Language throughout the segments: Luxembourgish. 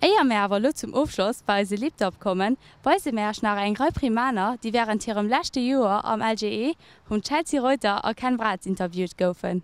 Éier mär awer elo zum Ofschloss bei eise Laptop kommen, weise mär iech nach eng Rei Primaner, déi wärend hirem leschte Joer am LGE vum Chelsea Reuter a Ken Braz interviewt goufen.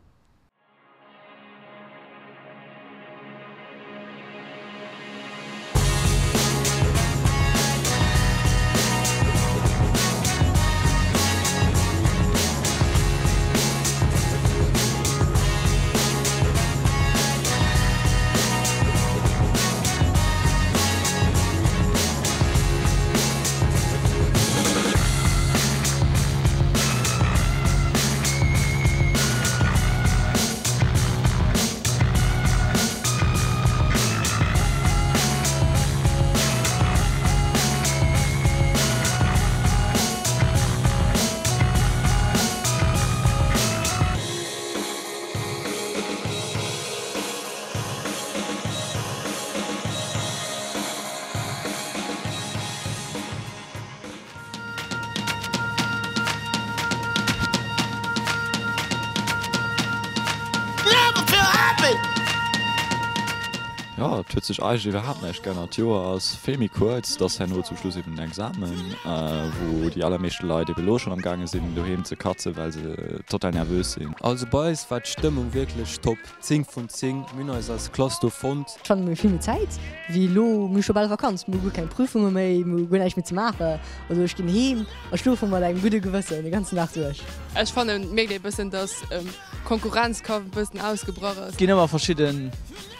Jo, et huet sech eigentlech iwwerhaapt näischt geännert. D'Joer ass vill méi kuerz, et ass herno zum Schluss eben den Examen, wou déi allermeeschte Leit eben elo schonn am gaange sinn doheem ze katzen, well se total nervös sinn. Also bei eis war d'Stëmmung wierklech top. 10 vun 10, mir hunn eis als Klass do fonnt. Ech fannen mir hu vill méi Zäit wéi elo, mir hu scho bal Vakanz, mir hu guer keng Prüfunge méi, mir hu guer näischt méi ze maachen. Also ech ginn heem a schlofe mat engem gudde Gewëssen de ganzen Dag duerch. Ech fannen et mierkt ee bëssen dass Konkurrenzkampf e bëssen ausgebrach ass. Et ginn ëmmer verschidde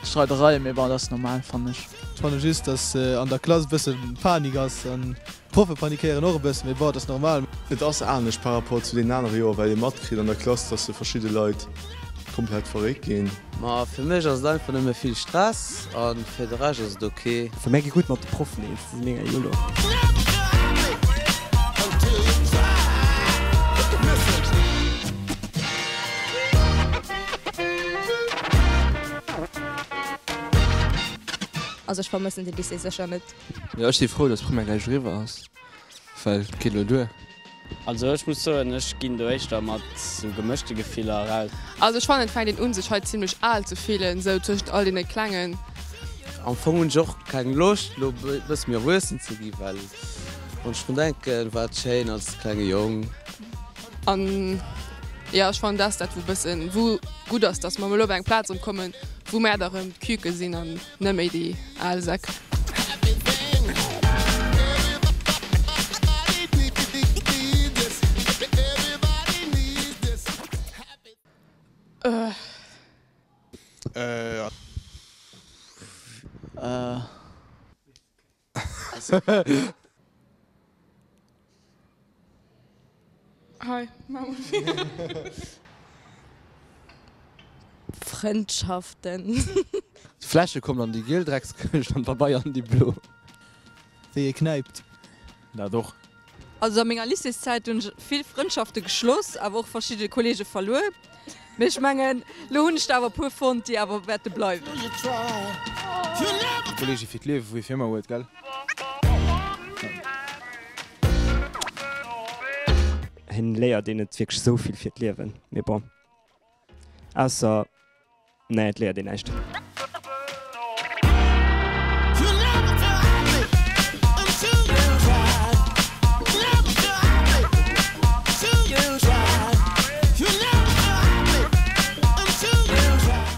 Streidereien, mee bon, dat ass normal fannen ech. Ech fanne just, dass an der Klass e bësse Panik ass an D'Proffe panikéieren och e bëssen, mee bon, et ass normal. Et ass anescht par rapport zu deenen anere Joer, well ee matkritt an der Klass, dass verschidde Leit komplett verréckt ginn. Ma fir mech ass et einfach nëmme vill Stress a fir de Rescht ass et ok. Enfin mär gi gutt mat de Proffen eens, déi si mega yolo. Also ech vermëssen de Lycée sécher net. Jo ech si frou dass Primaire gläich eriwwer ass, well et geet elo duer. Also ech muss soen, ech ginn do éischter mat sou gemëschte Gefiller eraus. Also ech fannen et fänkt een un sech hei zimlech al ze fillen, sou tëschent all deene klengen. Am Fong hunn ech och keng Loscht lo bësse méi erwuessen ze gi, well wann ech drun denken war et schéin als klenge Jong. An jo ech fannen dat ass dat wou bëssen wou gutt ass, dass mer elo op eng Plaz erëm kommen, wou mär da rëm d'Küke sinn an Net méi déi al Säck. Hei, maach mol vir. Frëndschaften. D'Fläsche kommen an déi giel Dreckskëscht an d'Pabeier an déi blo. Wéi ee knäipt. Dat och. Also a menger Lycéeszäit hunn ech vill Frëndschafte geschloss, awer och verschidde Kollege verluer. Mee ech mengen, lo hunn ech der awer e puer fonnt, déi awer wäerte bleiwen. Kollege fir d'Liewe wou ee fir ëmmer huet, gell? Hien léiert een net wierklech esou vill fir d'Liewen, mee bon, ausser, nee, et léiert een näischt.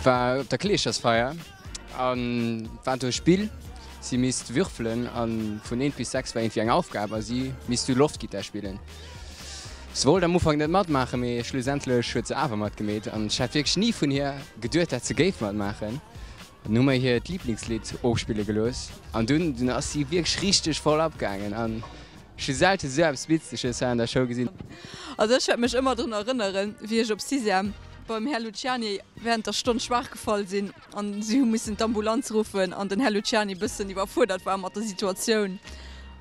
War op der Kleeschersfeier an war do e Spill, si misst würfelen an vun 1 bis 6 war iergendwéi eng Aufgab a si misst du Loftgittar spillen. Se wollt am Ufank net matmaachen, mee schlussendlech huet se awer matgemeet an ech hat wierklech ni vun hir geduet dat se géif matmaachen. Dann hu mer hiert Liblingslidd ofspille gelooss an dunn dunn ass si wierklech richteg voll abgaangen an ech hu selten esou eppes Witzeges hei an der Schoul gesinn. Also ech wäert mech ëmmer drun erënneren, wéi ech op Sixième beim Här Luciani während der Stonn schwaach gefall sinn an si hu missen d'Ambulanz ruffen an den Här Luciani bëssen iwwerfuerdert war mat der Situatioun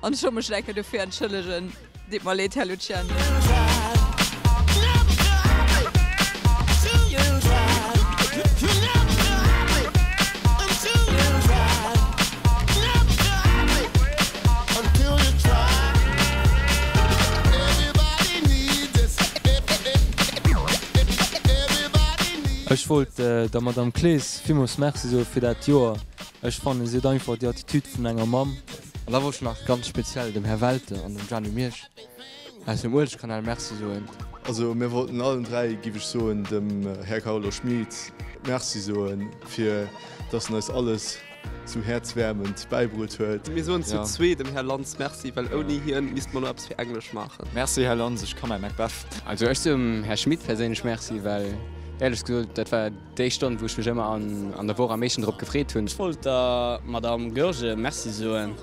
an ech wollt mech nach eng Kéier dofir entschëllegen. Deet mer leed, Här Luciani. Ech wollt der Madame Clees villmools Merci soe fir dat Joer. Ech fannen si huet einfach déi Attitude vun enger Mamm. An da wollt ech nach ganz speziell dem Här Welte an dem Gianni Miersch aus dem Uelzechtkanal Merci soen. Also mir wollten allen 3, giff ech soen, dem Här Carlo Schmit Merci soen, fir dass en eis alles sou häerzwäermend bäibruet huet. Mir soen zu zwee dem Här Lantz Merci, well ouni hien misste mer lo eppes fir Englesch maachen. Merci Här Lantz, ech ka mäi Macbeth. Also ech soen dem Här Schmit perséinlech Merci, well éierlech gesot, dat war déi Stonn wou ech mech ëmmer an der Woch am meeschten drop gefreet hunn. Ech wollt der Madame Goergen Merci soen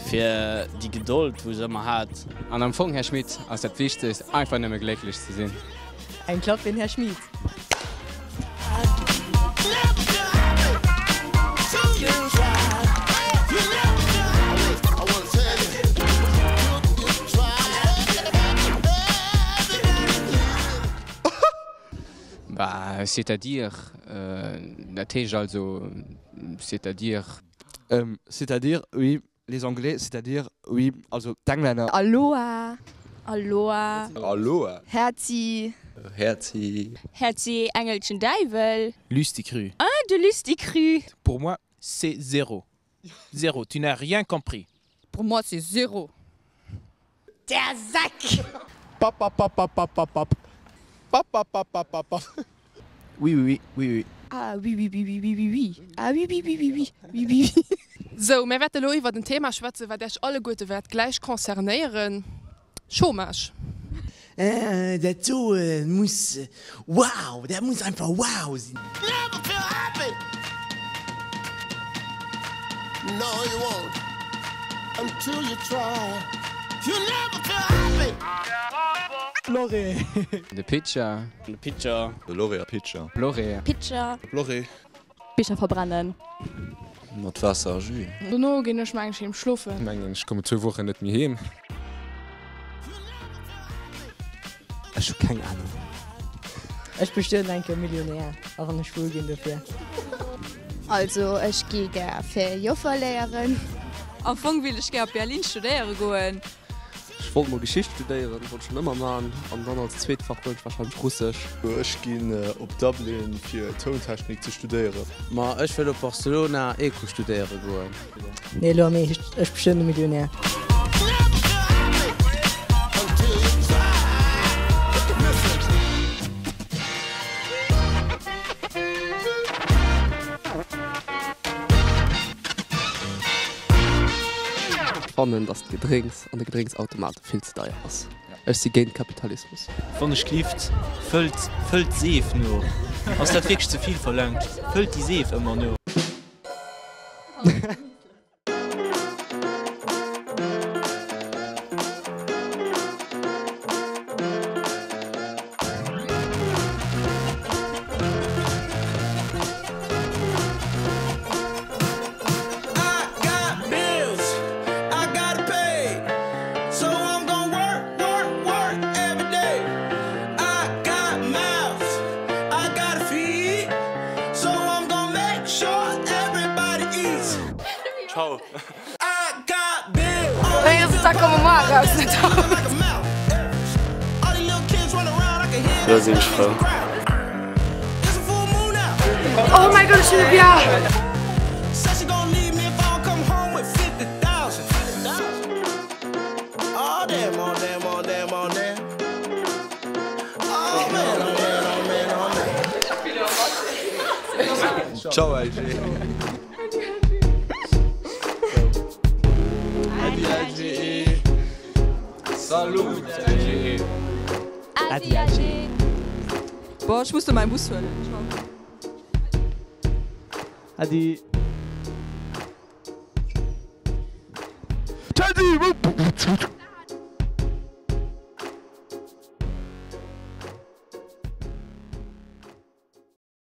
fir déi Gedold wou se ëmmer hat. An am Fong, Här Schmit, ass dat Wichtegst einfach nëmme glécklech ze sinn. Eng Klapp fir den Här Schmit. Bah, c'est-à-dire, dat heescht also, c'est-à-dire. C'est-à-dire, oui, les Anglais, c'est-à-dire, oui, also d'Englänner. Aloha. Aloha. Aloha. Herzi. Herzi. Herzi, Engelchen, Däiwel. Lustikrü. Ah, de Lustikrü. Pour moi, c'est zéro. Zéro, tu n'as rien compris. Pour moi, c'est zéro. Der Sack! Papapapapapapp. Papapapapapapp. Oui, oui, oui, oui, oui. Ah oui, oui, oui, oui, oui, oui, oui. Ah oui, oui, oui, oui, oui, oui, oui, oui. Sou, mär wäerte elo iwwert en Thema schwätzen, wat Iech alleguerte wäert gläich concernéieren, Chômage. Dat do muss wow, dat muss einfach wow sinn. Loré. De Pitcher. De Pitcher. De Loré. Pitcher. Loré. Pitcher. Loré. Bicher verbrennen. Mat Waasser a Jus. Dono ginn ech mengen ech heem schlofen. Mengen ech kommen zwou Wochen net méi heem. Ech hu keng Ahnung. Ech bestueden eng Kéier Millionär a wann ech schwul ginn dofir. Also ech gi gär fir Joffer léieren. Am Fong willt ech gär op Berlin studéiere goen. Ech wollt mol Geschicht studéieren, wollt ech schon ëmmer man, an dann als zweet Fach huelen ech wahrscheinlech Russesch. Ech ginn op Dublin fir Tountechnik ze studéieren. Ma ech wëll op Barcelona Eco studéiere goen. Nee elo am Eescht, ech bestëmmt e Millionär. Ech fannen dass d'Gedrénks an de Gedrénksautomate vill ze deier ass. Ech si géint Kapitalismus. Wann ech glift, fëllt fëllt d'Seef no. Ass dat wierklech ze vill verlaangt? Fëllt déi Seef ëmmer no? Ciao. Lo sinn ech frou. Oh mein Gott, ech hunn e Bier! Ciao LG. Äddi LGE. Salut LGE. Äddi LGE. Boah, ech muss do mäin Bus huelen. Ciao. Äddi. Teddy!